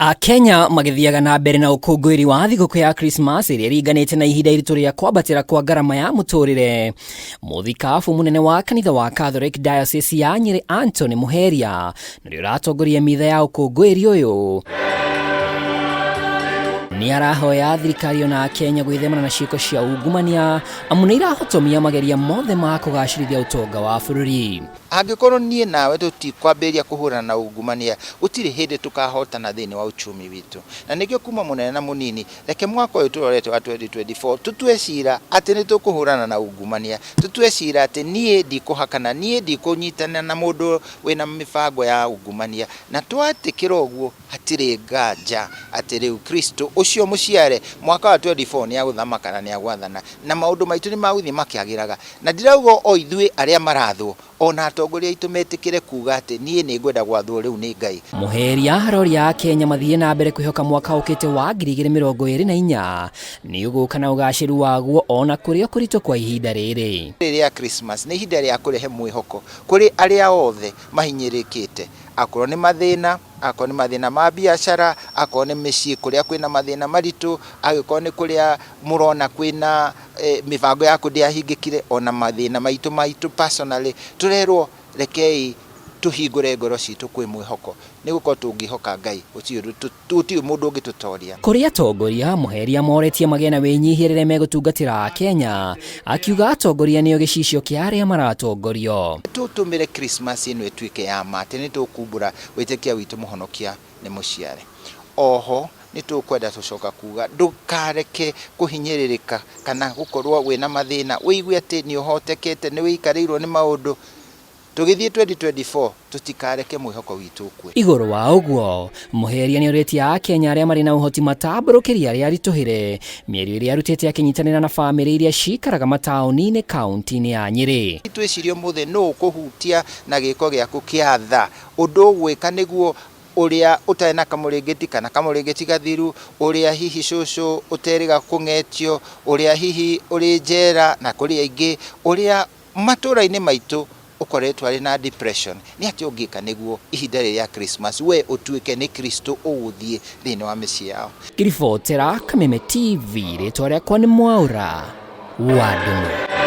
Akenya magĩthiaga na mbere na ũkũngũĩri wa thigũkũ ya Krismasi ĩrĩa ĩringanĩte na ihinda iritũ rĩa kwambatĩra kwa ngarama ya mũtũrĩre. Mũthikabu mũnene wa kanitha wa Catholic Diocese ya Nyĩrĩ Anthony Mũheria nĩwe ũratongoria mitha ya ũkũngũĩri ũyũ. Nĩ arahoya thirikari ona Akenya gwĩthemana na ciĩko cia ungumania amu nĩ irahotomia mageria mothe ma kũgacĩrithia ũtonga wa bũrũri. Angĩkorwo niĩ nawe tũtikwambĩrĩria kũhũrana na ungumania, gũtirĩ hĩndĩ tũkahotana thĩinĩ wa uchumi witũ. Na nĩkĩo kuma mũnene na mũnini, reke mwaka ũyũ tũrorete wa 2024 tũtue cira atĩ nĩ tũkũhũrana na ungumania, tũtue cira atĩ niĩ ndikũhakana, niĩ ndikũnyitanĩra na mũndũ wĩna mĩbango ya ungumania. Na twetĩkĩra ũguo, hatirĩ nganja atĩ rĩu Kristo ũcio mũciare mwaka wa 24 nĩ agũthamaka na nĩ agwathana, na maũndũ maitũ nĩ magũthiĩ makĩagĩraga. Na ndirauga o ithuĩ arĩa marathwo, o na atongoria aitũ metĩkĩre kuuga atĩ niĩ nĩ ngwenda gwathwo rĩu nĩ Ngai. Mũheria aroria Akenya mathiĩ na mbere kwĩhoka mwaka ũkĩte wa 2024 nĩ ũgũka na ũgacĩru waguo ona kũrĩ o kũritũ kwa ihinda rĩrĩ. Rĩrĩ rĩa Christmas nĩ ihinda rĩa kũrehe mwĩhoko kũrĩ arĩa othe mahinyĩrĩkĩte, akorwo nĩ mathĩna, akorwo nĩ mathĩna ma biacara, akorwo nĩ mĩciĩ kũrĩa kwĩna mathĩna maritũ, angĩkorwo nĩ kũrĩa mũrona kwĩna mĩbango yaku ndĩahingĩkire, ona mathĩna maitũ maitũ personally, tũrerwo rekei tũhingũre ngoro citũ kwĩ mwĩhoko, nĩ gũkorwo tũngĩhoka Ngai gũtirĩ mũndũ ũngĩtũtoria. Kũrĩ atongoria, Mũheria moretie magĩe na wĩnyihia rĩrĩa megũtungatĩra Akenya, akiuga atongoria nĩo gĩcicio kĩa arĩa maratongorio. Tũtũmĩre Christmas ĩno ĩtuĩke ya ma atĩ nĩ tũkumbũra wĩtĩkia witũ mũhonokia nĩ mũciare. Oho nĩ tũkwenda gũcoka kuga ndũkareke kũhinyĩrĩrĩka kana gũkorwo wĩna mathĩna ũigue atĩ nĩ ũhotekete nĩ wĩikarĩirwo nĩ maũndũ. Tũgĩthiĩ 2024 tũtikareke mwĩhoko witũ ũkue. Igũrũ wa ũguo, Mũheria nĩorĩtie Akenya arĩa marĩ na ũhoti matambũrũkĩrie arĩa aritũhĩre mĩario ĩrĩa arutĩte akĩnyitanĩra na bamĩrĩ iria cikaraga mataũni-inĩ kaunti-inĩ ya Nyĩrĩ. Twĩcirie ũmũthĩ nũ ũkũhutia na gĩko gĩaku kĩa tha, ũndũ ũgwĩka nĩguo ũrĩa ũtarĩ na kamũrĩngĩti kana kamũrĩngĩti gathiru, ũrĩa hihi cũcũ ũterĩga kũng'etio, ũrĩa hihi ũrĩ njera na kũrĩ aingĩ, ũrĩa matũũra-inĩ maitũ ũkoretwo arĩ na depression, nĩ atĩa ũngĩka nĩguo ihinda rĩrĩ rĩa Christmas we ũtuĩke nĩ Kristo ũgũthiĩ thĩinĩ wa mĩciĩ yao? Ngĩribotera Kameme TV, rĩtwa rĩakwa nĩ Mwaũra wa Ndung'u.